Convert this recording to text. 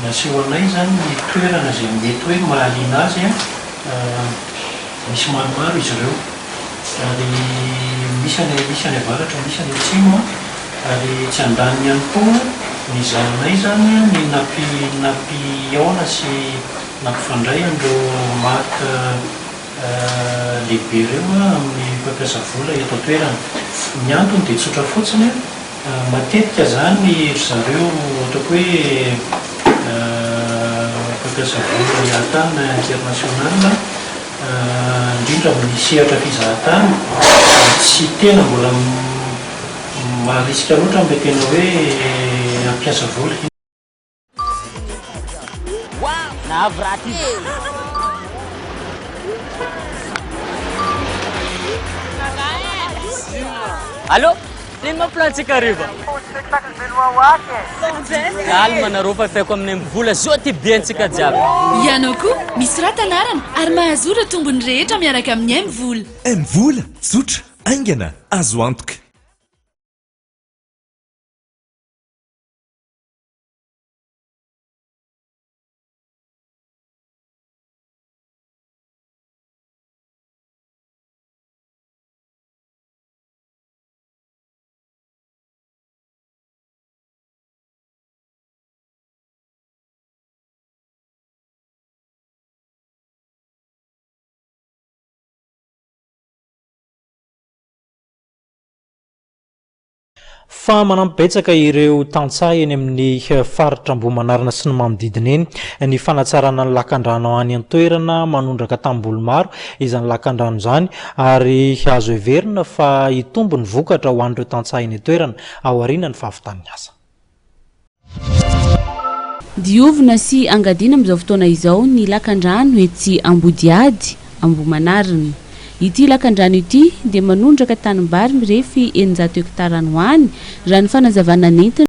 Naseho anay izany ny toerana izay mety hoe mahaliana azy, misy maromaro izy ireo ary misy any misy any avaratra, misy any atsimo ary tsy andaniny ihany koa ny zahanay izany ny nampi nampihaona sy nampifandray an'ireo marque lehibe ireo amin'ny mpampiasa vola eto an-toerana. Ny antony dia tsotra fotsiny, matetika izany ry zareo ataoko hoe mpampiasa vola eran-tany na international, indrindra amin'ny sehatra fizahantany, tsy tena mbola maharisika loatra amin'ilay tena hoe hampiasa vola. Allô? Ino ma plan-tsika hariva? Calme nareo fa efa haiko amin'ny vola zao ty bien tsika jiaby. Ianao koa, misorata anarana ary mahazoa ireo tombony rehetra miaraka amin'ny MVola. MVola, tsotra, haingana, azo antoka. Fa manampy betsaka ireo tantsaha eny amin'ny faritra Ambohimanarina sy ny manodidina eny ny fanatsarana ny lakandrano any an-toerana manondraka tanimboly maro izany lakandrano izany ary azo heverina fa hitombo ny vokatra ho an'ireo tantsaha eny an-toerana aorianan'ny fahavitan'ny asa. Diovina sy angadiana amin'izao fotoana izao ny lakandrano etsy Ambodihady, Ambohimanarina. Ity lakandrano ity dia manondraka tanimbary mirefy 600 hektara any ho any, raha ny fanazavana nentiny.